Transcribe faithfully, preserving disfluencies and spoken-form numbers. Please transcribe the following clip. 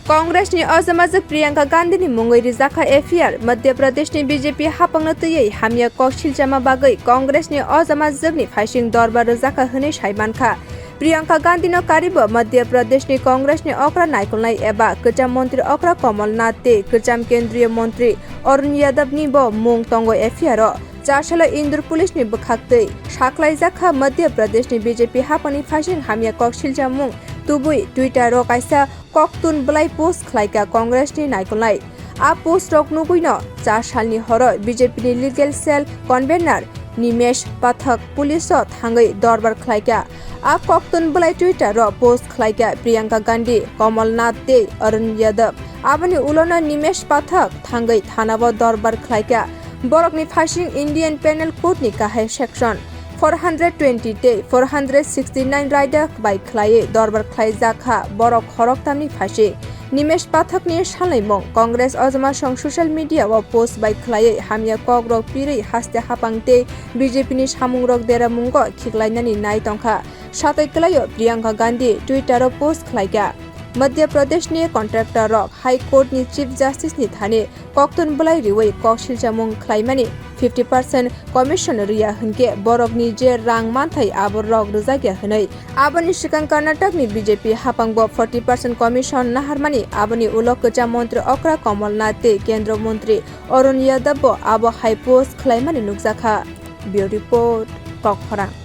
Congress ni ojamajwk Priyanka Gandhi ni mungwi rijakha F I R. Madhya Pradesh ni B J P hapangno twiwi hamya kok silchama bagwi Congress ni ojamajwk ni phaising dorbar rwjakha hwnwi sai mankha. Priyanka Gandhi no karibo Madhya Pradesh ni Congress ni okra naikolnai eba kwcham montri okra Kamal Nath tei kwcham kendriya montri Arun Yadav ni bo mung tongo F I R o. Char salo Indur police ni bwkhak twi saklaijakha Madhya Pradesh ni B J P hapangni phaising hamya kok silchamung tubui Twitter o kaisa koktun bwlai post khlaikha Congress ni naikolnai. A post rok nugwino char salni horo B J P ni legal cell convener Nimesh Pathak police o thangwi dorbar khlaikha. A koktun bwlai Twitter o post khlaikha Priyanka Gandhi, Kamal Nath tei Arun Yadav. Aboni ulono Nimesh Pathak thangwi thanao dorbar khlaikha. Borokni phaising Indian Penal Code ni kahai section four hundred twenty tei four hundred sixty nine raida bai khlaiwi dorbar khlaijakha borok khoroktamni phaising. Nimesh Pathakni salaimung Congress ojama song social media o post bai khlaiwi hamya kokrok pirwi haste hapang tei B J P ni samungrok deramungo khiklainani nai tongkha. Satwi kwlaio Priyanka Gandhi Twitter o post khlaikha. Madhya Pradesh ni contractor rok High Court ni Chief Justice ni thani koktun bwlai riwi kok silchamung khlaimani fifty percent commission rwya hwnkhe borokni je rang manthai abo rok rwjakya hwnwi. Aboni swkang Karnataka ni B J P hapangbo forty percent commission naharmani, aboni ulo kwcham montri okra Kamal Nath tei kendro montri Arun Yadav bo abo hai post khlaimani nukjakha. Bureau Report, Kokkhorang.